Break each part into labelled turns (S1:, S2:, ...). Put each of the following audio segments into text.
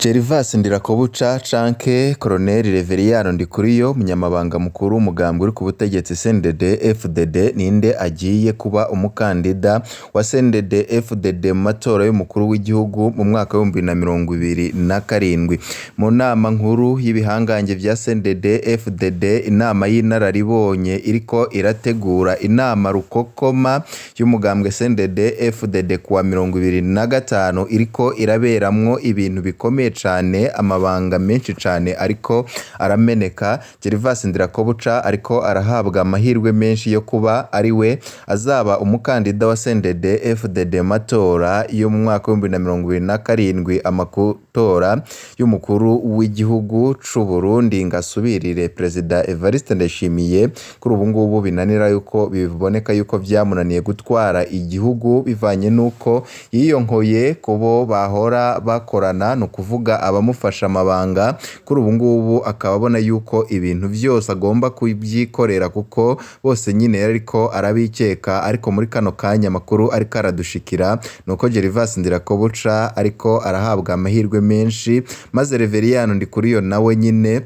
S1: Gervas Ndirakobuca canke Colonel Reveriyano Ndikuriyo, umunyamabanga mukuru w'umugambwe uri ku butegetsi CNDD-FDD, ninde agiye kuba umukandida wa CNDD-FDD mu matora y'umukuru w'igihugu mu mwaka w'2027? Mu nama nkuru y'ibihangange vya CNDD-FDD, inama y'inararibonye iriko irategura inama rukokoma y'umugambwe CNDD-FDD kuwa 25 iriko iraberamwo ibintu bikomeye cane, amabanga menshi cane ariko arameneka. Gervas Ndirakobuca ariko arahabwa amahirwe menshi yo kuba ariwe azaba umukandida wa CNDD-FDD mu matora yo mu mwaka w'2027, amatora y'umukuru w'igihugu c'u Burundi, ngo asubirire Perezida Evariste Ndayishimiye. Kuri ubu ngubu binanira yuko biboneka yuko vyamunaniye gutwara igihugu bivanye n'uko yiyonkoye kubo bahora bakorana, ni ukuvuga abamufasha amabanga. Kuri ubu ngubu akaba abona yuko ibintu vyose agomba kubyikorera kuko bose nyine yariko arabikeka. Ariko muri kano kanya amakuru ariko aradushikira nuko Gervas Ndirakobuca ariko arahabwa amahirwe menshi, maze Reveriyano Ndikuriyo nawe nyine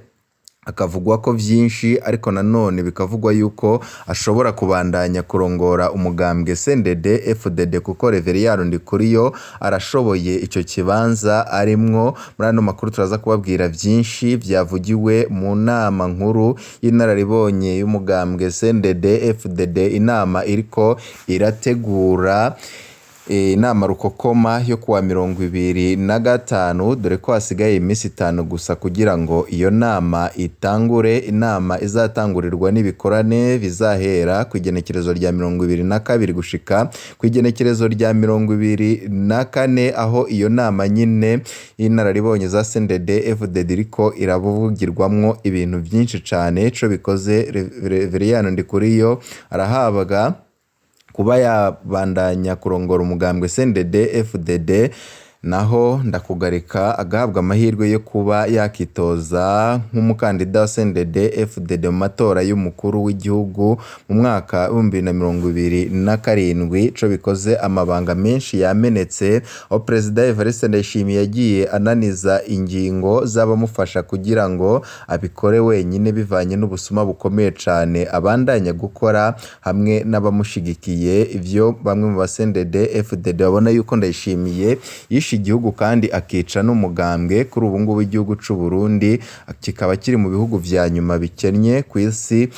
S1: akavugwa ko vyinshi, ariko nanone bikavugwa yuko ashobora kubandanya kurongora umugambwe CNDD FDD kuko Reveriyano Ndikuriyo arashoboye ico kibanza arimwo. Muri ano makuru turaza kubabwira vyinshi vyavugiwe mu nama nkuru y'inararibonye y'umugambwe CNDD FDD, inama iriko irategura inama rukokoma yo kuwa 25, dore ko hasigaye iminsi 5 gusa kugira ngo iyo nama itangure. Inama izatangurirwa n'ibikorane bizahera ku igenekerezo rya 22 gushika ku igenekerezo rya 24, aho iyo nama nyine y'inararibonye za CNDD FDD iriko iravugirwamwo ibintu vyinshi cane. Ico bikoze, Reveriyano Ndikuriyo arahabwa kuba yabandanya kurongora umugambwe CNDD FDD, naho Ndakugarika agahabwa amahirwe yo kuba yakitoza nk'umukandida wa CNDD FDD mu matora y'umukuru w'igihugu mu mwaka w'2027. Ico bikoze, amabanga menshi yamenetse, aho Perezida Evariste Ndayishimiye yagiye ananiza ingingo z'abamufasha kugira ngo abikore wenyine, bivanye n'ubusuma bukomeye cane abandanya gukora hamwe n'abamushigikiye. Ivyo bamwe mu ba CNDD FDD babona yuko Ndayishimiye yishe igihugu kandi akica n'umugambwe. Kuri ubu ngubu igihugu c'u Burundi kikaba kiri mu bihugu vya nyuma bikennye kw'isi.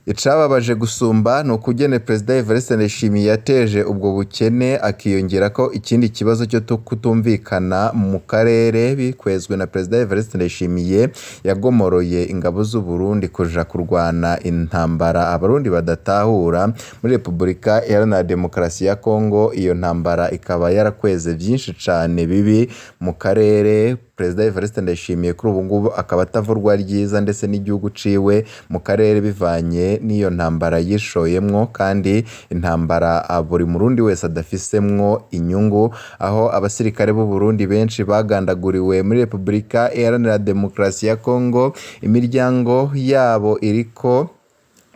S1: Icababaje gusumba ni ukugene Perezida Evariste Ndayishimiye yateje ubwo bukene, akiyongerako ikindi kibazo cyo kutumvikana mu karere bikwezwe na Perezida Evariste Ndayishimiye yagomoroye ingabo z'u Burundi kuja kurwana intambara abarundi badatahura muri Repubulika Iharanira Demokarasi ya Kongo. Iyo ntambara ikaba yarakweze vyinshi cane bibi mu karere. Perezida Evariste Ndayishimiye kuri ubu ngubu akaba atavurwa ryiza ndetse n'igihugu ciwe mu karere bivanye n'iyo ntambara yishoyemwo, kandi intambara buri murundi wese adafisemwo inyungu, aho abasirikare b'u Burundi benshi bagandaguriwe muri Repubulika Iharanira Demokarasi ya Kongo, imiryango yabo iriko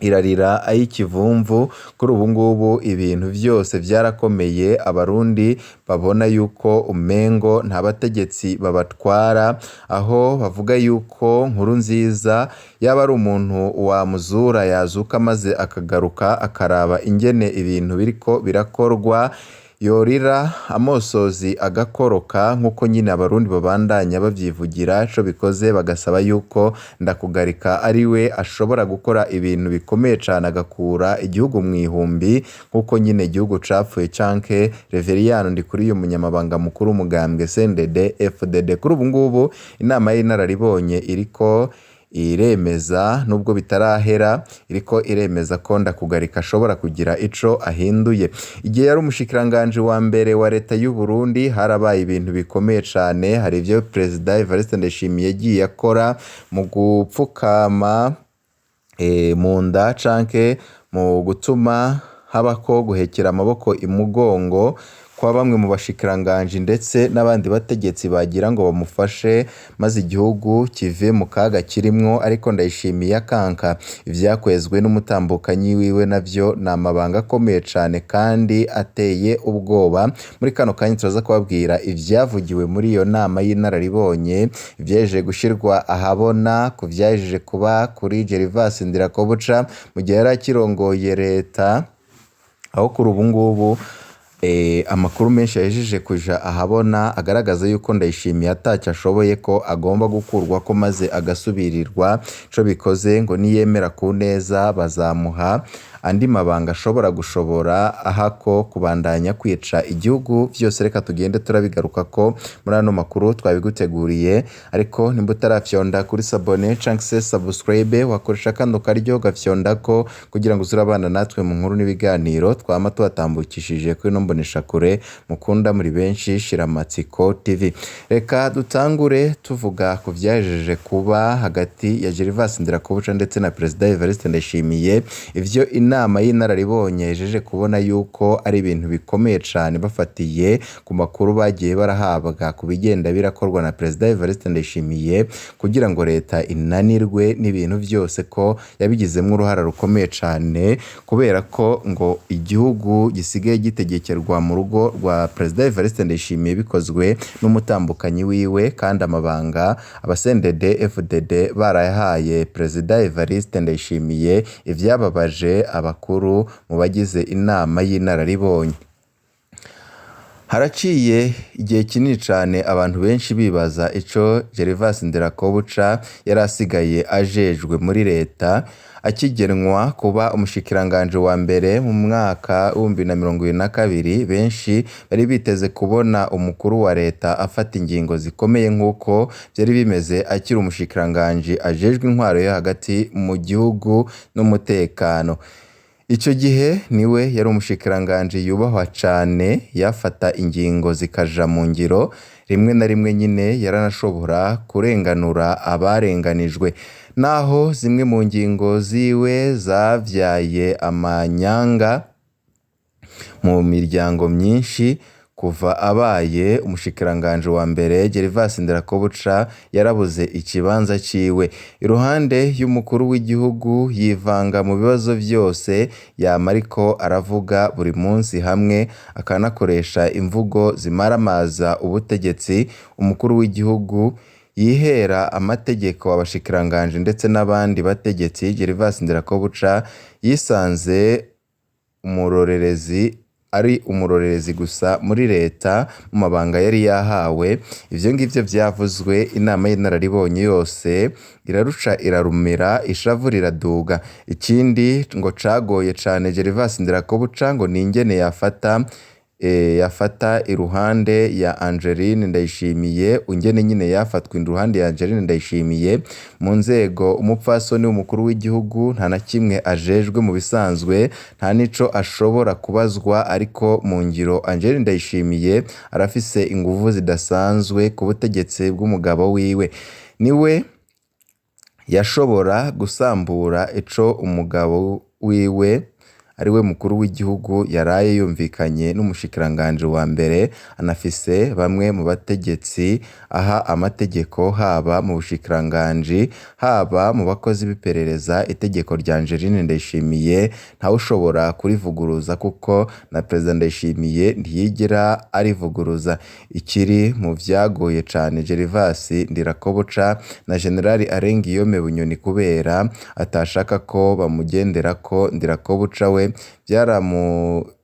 S1: irarira ay'ikivumvu. Kuri ubu ngubu ibintu vyose vyarakomeye, abarundi babona yuko umengo nta bategetsi babatwara, aho bavuga yuko Nkurunziza yaba ari umuntu wamuzura yazuka maze akagaruka akaraba ingene ibintu biriko birakorwa, yorira amosozi agakoroka, nk'uko nyine abarundi babandanya bavyivugira. Ico bikoze, bagasaba yuko Ndakugarika ariwe ashobora gukora ibintu bikomeye cane agakura igihugu mw'ihumbi, nk'uko nyine igihugu capfuye, canke Reveriyano Ndikuriyo umunyamabanga mukuru w'umugambwe CNDD FDD. Kuri ubu ngubu inama y'inararibonye iriko iremeza, nubwo bitarahera, iriko iremeza ko Ndakugarika ashobora kugira ico ahinduye. Igihe yari umushikiranganji wa mbere wa leta y'u Burundi harabaye ibintu bikomeye cane. Hari ivyo Perezida Evariste Ndayishimiye yagiye akora mu gupfukama mu nda canke mu gutuma habako guhekera amaboko imugongo kwa bamwe mu bashikiranganji ndetse n'abandi bategetsi bagira ngo bamufashe maze igihugu kive mu kaga kirimwo, ariko Ndayishimiye akanka. Ivyakwezwe n'umutambukanyi wiwe navyo ni amabanga akomeye cane kandi ateye ubwoba. Muri kano kanya turaza kubabwira ivyavugiwe muri iyo nama y'inararibonye, ivyahejeje gushirwa ahabona ku vyahejeje kuba kuri Gervas Ndirakobuca mu gihe yari akirongoye leta, aho kuri ubu ngubu amakuru menshi yahejeje kuja ahabona agaragaza yuko Ndayishimiye ataco ashoboye, ko agomba gukurwako maze agasubirirwa. Ico bikoze ngo niyemera ku neza bazamuha andi mabanga ashobora gushobora ahako kubandanya kwica igihugu. Vyose reka tugende turabigarukako muri ano makuru twabiguteguriye, ariko nimba utarafyonda kuri s'abonner canke se subscribe, wakoresha kano karyo ugafyondako kugira ngo uze urabana natwe mu nkuru n'ibiganiro twama tubatambukishije kuri ino mboneshakure mukunda muri benshi, Shiramatsiko TV. Reka dutangure tuvuga ku vyahejeje kuba hagati ya Gervas Ndirakobuca ndetse na Perezida Evariste Ndayishimiye, ivyo inama y'inararibonye yahejeje kubona yuko ari ibintu bikomeye cane bafatiye ku makuru bagiye barahabwa ku bigenda birakorwa na Perezida Evariste Ndayishimiye kugira ngo leta inanirwe n'ibintu vyose, ko yabigizemwo uruhara rukomeye cane, kubera ko ngo igihugu gisigaye gitegekerwa mu rugo rwa Perezida Evariste Ndayishimiye bikozwe n'umutambukanyi wiwe, kandi amabanga aba CNDD FDD barayahaye Perezida Evariste Ndayishimiye, ivyababaje abakuru mu bagize inama y'inararibonye. Haraciye igihe kinini cane abantu benshi bibaza ico Gervas Ndirakobuca yari asigaye ajejwe muri leta akigenwa kuba umushikiranganji wa mbere mu mwaka w'2022. Benshi bari biteze kubona umukuru wa leta afata ingingo zikomeye nk'uko vyari bimeze akiri umushikiranganji ajejwe intwaro yo hagati mu gihugu n'umutekano. Ico gihe niwe yari umushikiranganji yubahwa cane, yafata ingingo zikaja mu ngiro, rimwe na rimwe nyine yaranashobora kurenganura abarenganijwe. Naho zimwe mu ngingo ziwe zavyaye amanyanga mu miryango myinshi, kuva abaye umushikiranganji wa mbere Gervas Ndirakobuca yarabuze ikibanza ciwe. Iruhande y'umukuru w'igihugu yivanga mu bibazo vyose yama ariko aravuga buri munsi, hamwe akanakoresha imvugo zimaramaza ubutegetsi. Umukuru w'igihugu yihera amategeko abashikiranganji ndetse n'abandi bategetsi. Gervas Ndirakobuca yisanze umurorerezi, ari umurorerezi gusa muri leta mu mabanga yari yahawe. Ivyo ngivyo vyavuzwe, inama y'inararibonye yose iraruca irarumira, ishavu riraduga. Ikindi ngo cagoye cane Gervas Ndirakobuca ngo ni ingene yafata iruhande ya Angeline Ndayishimiye, ingene nyine yafatwa iruhande ya Angeline Ndayishimiye mu nzego. Umupfasoni w'umukuru w'igihugu nta na kimwe ajejwe mu bisanzwe, nta nico ashobora kubazwa, ariko mu ngiro Angeline Ndayishimiye arafise inguvu zidasanzwe ku butegetsi bw'umugabo wiwe. Niwe yashobora gusambura ico umugabo wiwe ariwe mukuru w'igihugu yaraye yumvikanye n'umushikiranganji wa mbere. Anafise bamwe mu bategetsi aha amategeko, haba mu bushikiranganji, haba mu bakozi b'iperereza. Itegeko rya Angeline Ndayishimiye ntawushobora kurivuguruza, kuko na Perezida Ndayishimiye ntiyigera arivuguruza. Ikiri mu vyagoye cane Gervas Ndirakobuca na General Arengiyome Bunyoni, kubera atashaka ko bamugenderako, Ndirakobuca we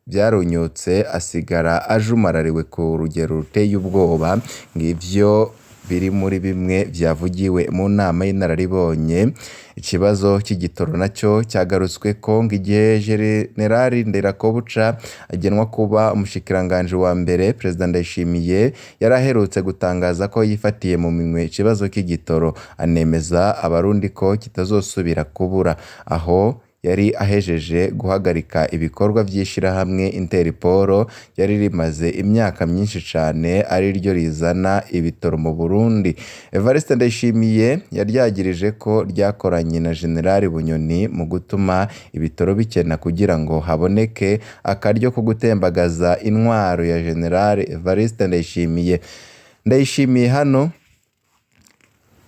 S1: vyarunyutse asigara ajumarariwe ku rugero ruteye ubwoba. Ngivyo biri muri bimwe vyavugiwe mu nama y'inararibonye. Ikibazo c'igitoro naco cyagarutsweko ngo igihe General Nderakobuca agenwa kuba umushikiranganji wa mbere, Perezida Ndayishimiye yari aherutse gutangaza ko yifatiye mu minwe ikibazo c'igitoro, anemeza abarundi ko kitazosubira kubura. Aho yari ahejeje guhagarika ibikorwa vy'ishirahamwe Interpol ryari rimaze imyaka myinshi cane ariryo rizana ibitoro mu Burundi. Evariste Ndayishimiye yaryagirije ko ryakoranye na General Bunyoni mu gutuma ibitoro bikena kugira ngo haboneke akaryo ko gutembagaza intwaro ya General Evariste Ndayishimiye. Ndayishimiye hano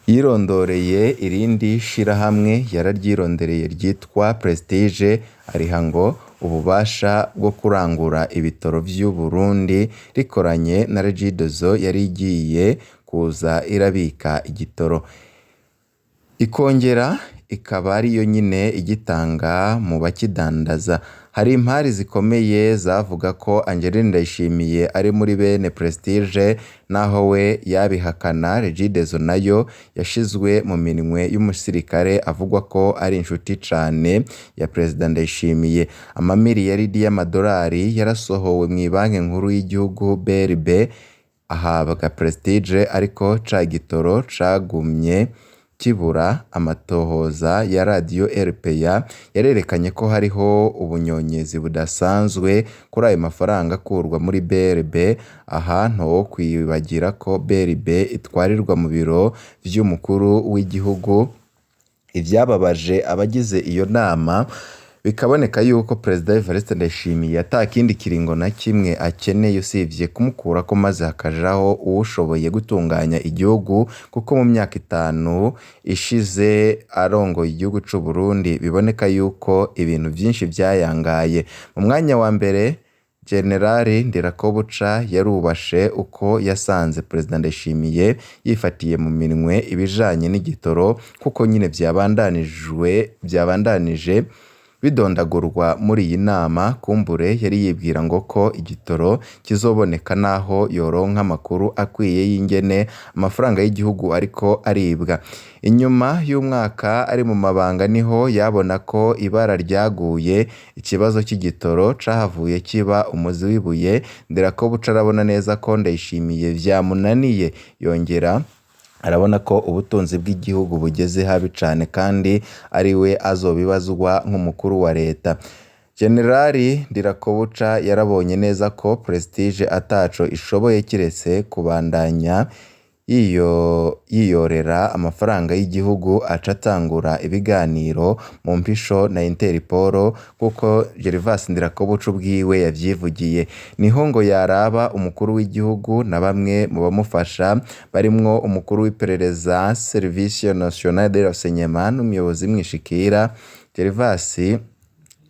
S1: yirondoreye irindi shirahamwe yararyirondereye ryitwa Prestige, ariha ngo ububasha bwo kurangura ibitoro vy'u Burundi rikoranye na Regideso yari igiye kuza irabika igitoro, ikongera ikaba ariyo nyene igitanga mu bakidandaza. Hari impari zikomeye zavuga ko Angeline Ndayishimiye ari muri bene Prestige, naho we yabihakana. Regideso nayo yashizwe mu minwe y'umusirikare avugwa ko ari inshuti cane ya Perezida Ndayishimiye. Amamiliyaridi y'amadolari yarasohowe mw'ibanki nkuru y'igihugu BRB ahabwa Prestige, ariko ca gitoro cagumye kibura. Amatohoza ya radiyo RPA yarerekanye ko hariho ubunyonyezi budasanzwe kuri ayo mafaranga akurwa muri BRB. Aha ntawokwibagira ko BRB itwarirwa mu biro vy'umukuru w'igihugu. Ivyababaje abagize iyo nama bikaboneka yuko Perezida Evariste Ndayishimiye ata kindi kiringo na kimwe akeneye usivye kumukurako maze hakajaho uwushoboye gutunganya igihugu, kuko mu myaka 5 ishize arongoye igihugu c'u Burundi biboneka yuko ibintu vyinshi vyayangaye. Mu mwanya wa mbere General Ndirakobuca yarubashe uko yasanze Perezida Ndayishimiye yifatiye mu minwe ibijanye n'igitoro, kuko nyene vyabandanije bidondagurwa muri iyi nama. Kumbure yari yibwira ngo ko igitoro kizoboneka naho yoronka amakuru akwiye y'ingene amafaranga y'igihugu ariko aribwa. Inyuma y'umwaka ari mu mabanga niho yabona ko ibara ryaguye, ikibazo c'igitoro cahavuye kiba umuzi w'ibuye. Ndirakobuca arabona neza ko Ndayishimiye vyamunaniye, yongera arabona ko ubutunzi bw'igihugu bugeze habi cane kandi ariwe azobibazwa nk'umukuru wa leta. General Ndirakobuca yarabonye neza ko Prestige ataco ishoboye kiretse kubandanya yiyorera amafaranga y'igihugu, aca atangura ibiganiro mu mpisho na Interpol nkuko Gervas Ndirakobuca ubwiwe yavyivugiye. Niho ngo yaraba umukuru w'igihugu na bamwe mu bamufasha barimwo umukuru w'iperereza Service Nationale de Renseignement n'umuyobozi mwishikira. Gervas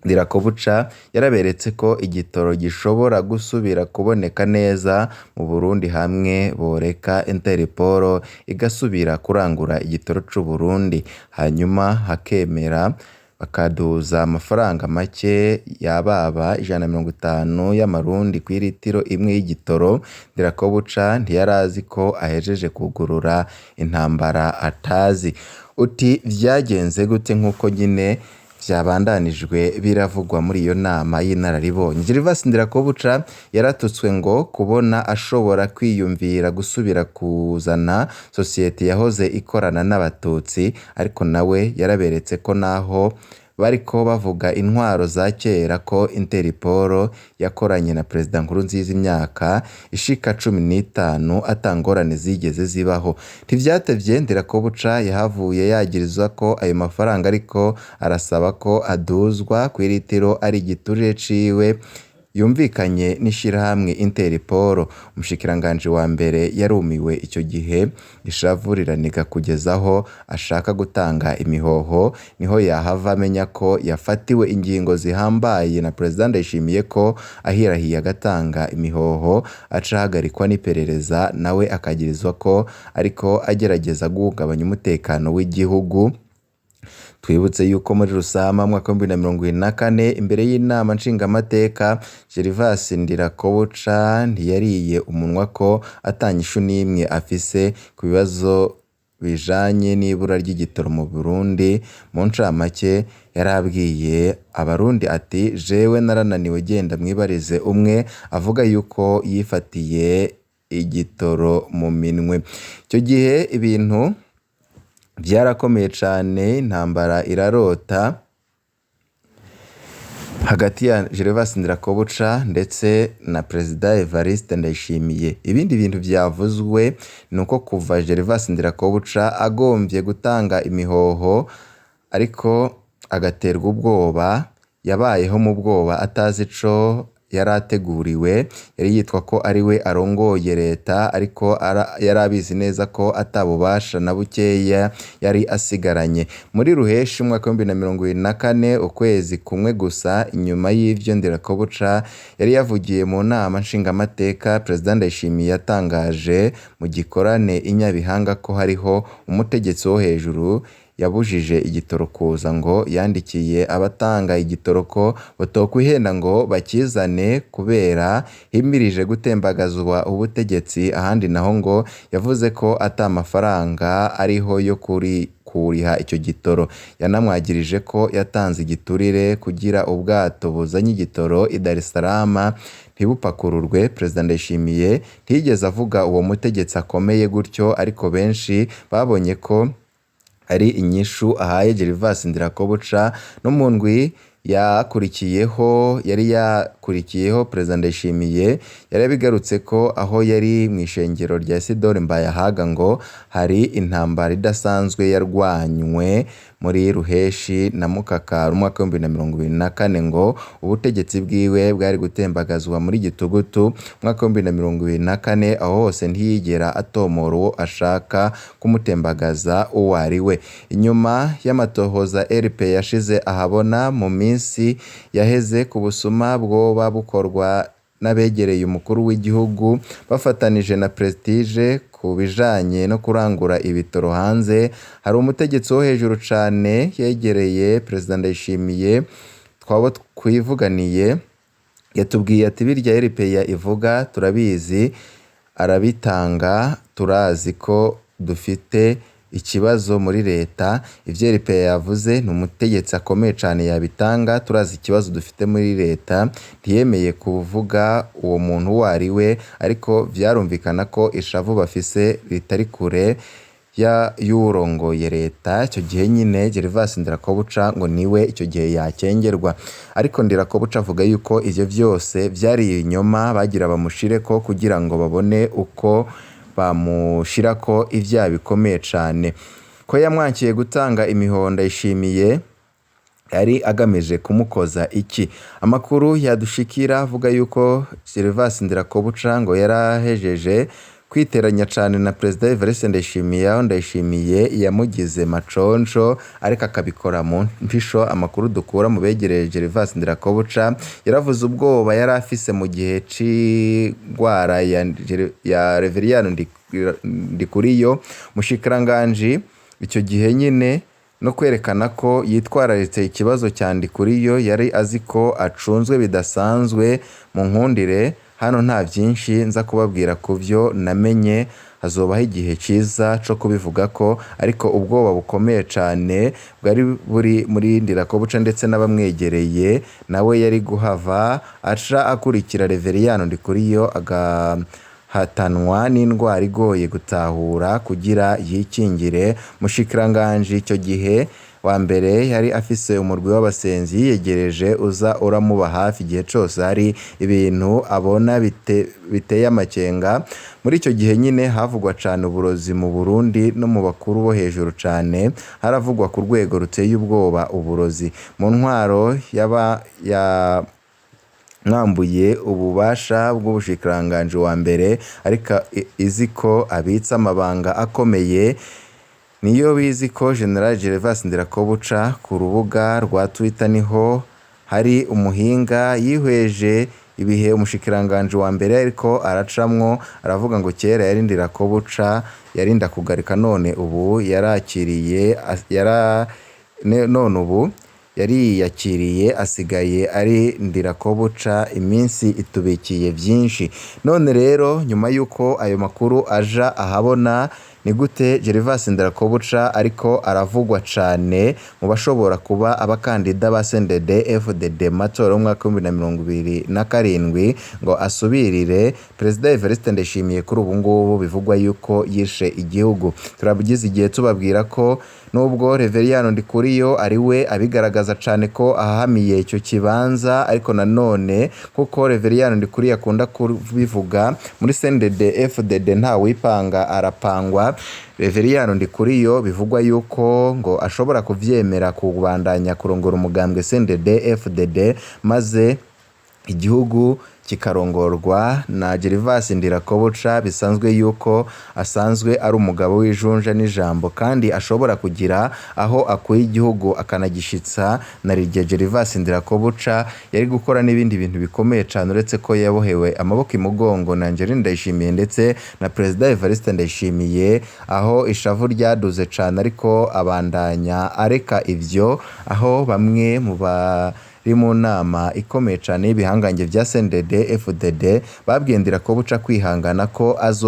S1: Ndirakobuca yaraberetse ko igitoro gishobora gusubira kuboneka neza mu Burundi hamwe boreka Interpol igasubira kurangura igitoro c'u Burundi, hanyuma hakemera bakaduza amafaranga make yababa 150 y'amarundi kw'iritiro imwe y'igitoro. Ndirakobuca ntiyarazi ko ahejeje kugurura intambara atazi. Uti vyagenze gute nkuko nyene vyabandanijwe biravugwa muri iyo nama y'inararibonye. Gervas Ndirakobuca yaratutswe ngo kubona ashobora kwiyumvira gusubira kuzana sosiyete yahoze ikorana n'abatutsi, ariko nawe yaraberetse ko naho bariko bavuga intwaro za kera ko Interpol yakoranye na Perezida Nkurunziza imyaka ishika 15 ata ngorane zigeze zibaho. Ntivyatevye Ndirakobuca yahavuye yagirizwa ko ayo mafaranga ariko arasaba ko aduzwa kw'iritiro ari igiturire ciwe yumvikanye n'ishirahamwe Interpol. Umushikiranganji wa mbere yarumiwe ico gihe, ishavu riraniga kugeza aho ashaka gutanga imihoho. Niho yahava amenya ko yafatiwe ingingo zihambaye na Perezida Ndayishimiye ko ahirahiye agatanga imihoho aca ahagarikwa n'iperereza, nawe akagirizwa ko ariko agerageza guhungabanya umutekano w'igihugu. Twibutse yuko muri Rusama mwaka 2024 imbere y'inama nshingamateka Gervas Ndirakobuca ntiyariye umunwa ko ata nyishu n'imwe afise ku bibazo bijanye n'ibura ry'igitoro mu Burundi. Mu ncamake yarabwiye abarundi ati jewe narananiwe, genda mwibarize umwe avuga yuko yifatiye igitoro mu minwe. Icyo gihe ibintu vyarakomeye cane, intambara irarota. Hagati ya Gervas Ndirakobuca ndetse na Perezida Evariste Ndayishimiye. Ibindi bintu vyavuzwe ni uko kuva Gervas Ndirakobuca agomvye gutanga imihoho ariko agaterwa ubwoba, yabayeho mu bwoba atazi ico yarateguriwe, yari yitwa ko ari we arongoye leta ariko yari abizi neza ko atabubasha na bukeya yari asigaranye. Muri Ruheshi umwaka w'2024, ukwezi kumwe gusa inyuma y'ivyo Ndirakobuca yari yavugiye mu nama nshingamateka, Perezida Ndayishimiye yatangaje mu gikorane i Nyabihanga ko hariho umutegetsi wo hejuru yabujije igitoro kuza, ngo yandikiye abatanga igitoro ko botokwihenda ngo bakizane kubera himirije gutembagazwa ubutegetsi. Ahandi naho ngo yavuze ko ata mafaranga ariho yo kuriha ico gitoro. Yanamwagirije ko yatanze igiturire kugira ubwato buzanye igitoro i Dar es Salaam ntibupakururwe. Perezida Ndayishimiye ntiyigeze avuga uwo mutegetsi akomeye gutyo, ariko benshi babonye ko ari inyishu ahaye Gervas Ndirakobuca. No mu ndwi yakurikiyeho yari yakurikiyeho, Perezida Ndayishimiye yari yabigarutse ko aho yari mw'ishengero rya Isidore Mbayahaga ngo hari intambara idasanzwe yarwanywe muri Ruheshi na Mukakaro umwaka w'2024, ngo ubutegetsi bwiwe bwari gutembagazwa muri Gitugutu umwaka w'2024. Aho hose ntiyigera atomora uwo ashaka kumutembagaza uwo ari we. Inyuma y'amatohoza RP yashize ahabona mu minsi yaheze ku busuma bwoba bukorwa n'abegereye umukuru w'igihugu bafatanije na Prestige ku bijanye no kurangura ibitoro hanze, hari umutegetsi wo hejuru cane yegereye Perezida Ndayishimiye twaba twivuganiye yatubwiye ati birya RPA ivuga turabizi, arabitanga, turazi ko dufite ikibazo muri leta. Ivyo RPA yavuze ni umutegetsi akomeye cane yabitanga, turazi ikibazo dufite muri leta. Ntiyemeye kuvuga uwo muntu uwo ari we, ariko vyarumvikana ko ishavu bafise ritari kure y'uwurongoye leta ico gihe nyine Gervas Ndirakobuca, ngo niwe ico gihe yakengerwa. Ariko Ndirakobuca avuga yuko ivyo vyose vyari ibinyoma bagira bamushireko kugira ngo babone uko bamushirako ivyaha bikomeye cane. Ko yamwankiye gutanga imihoho Ndayishimiye yari agamije kumukoza iki? Amakuru yadushikira avuga yuko Gervas Ndirakobuca ngo yarahejeje kwiteranya cane na Perezida Evariste Ndayishimiye, aho Ndayishimiye yamugize maconco ariko akabikora mu mpisho. Amakuru dukura mu begereye Gervas Ndirakobuca yaravuze ubwoba yari afise mu gihe c'ingwara ya Reveriyano Ndikuriyo mushikiranganji ico gihe nyine, no kwerekana ko yitwararitse ikibazo cya Ndikuriyo, yari azi ko acunzwe bidasanzwe. Mu nkundire hano nta vyinshi nza kubabwira kuvyo namenye, hazobaho igihe ciza co kubivugako, ariko ubwoba bukomeye cane bwari buri muri Ndirakobuca ndetse n'abamwegereye, nawe yari guhava aca akurikira Reveriyano Ndikuriyo agahatanwa n'indwara igoye gutahura kugira yikingire. Mushikiranganji ico gihe wa mbere yari afise umurwi w'abasenzi yiyegereje uza uramuba hafi igihe cose hari ibintu abona biteye amakenga. Muri ico gihe nyine havugwa cane uburozi mu Burundi no mu bakuru bo hejuru cane, haravugwa ku rwego ruteye ubwoba uburozi. Mu ntwaro yaba ya mwambuye ububasha bw'ubushikiranganji wa mbere, ariko izi ko abitse amabanga akomeye. Niyo bizi ko General Gervas Ndirakobuca ku rubuga rwa Twitter niho hari umuhinga yihweje ibihe umushikiranganji wa mbere ariko aracamwo, aravuga ngo kera yari Ndirakobuca yarinda kugarika, none ubu yarakiriye none ubu yariyakiriye asigaye ari Ndirakobuca, iminsi itubikiye vyinshi. None rero nyuma yuko ayo makuru aja ahabona, ni gute Gervas Ndirakobuca ariko aravugwa cane mu bashobora kuba abakandida ba CNDD FDD mu matora y'umwaka w'2027 ngo asubirire Perezida Evariste Ndayishimiye kuri ubu ngubu bivugwa yuko yishe igihugu? Turabigize igihe tubabwira ko Nubwo Reveriyano Ndikuriyo ari we abigaragaza cane ko ahahamiye ico kibanza, ariko nanone kuko Reveriyano Ndikuriyo akunda kubivuga, muri CNDD FDD nta wipanga arapangwa. Reveriyano Ndikuriyo bivugwa yuko ngo ashobora kuvyemera kubandanya kurongora umugambwe CNDD FDD, maze igihugu kikarongorwa na Gervas Ndirakobuca, bisanzwe yuko asanzwe ari umugabo w'ijunja n'ijambo kandi ashobora kugira aho akuye igihugu akanagishitsa. Na rirya Gervas Ndirakobuca yari gukora n'ibindi bintu bikomeye cane, uretse ko yabohewe amaboko imugongo na Angeline Ndayishimiye ndetse na Perezida Evariste Ndayishimiye, aho ishavu ryaduze cane, ariko abandanya areka ivyo, aho bamwe mu ba ri mu nama ikomeye cane y'ibihangange vya CNDD FDD babwiye Ndirakobuca kwihangana ko azo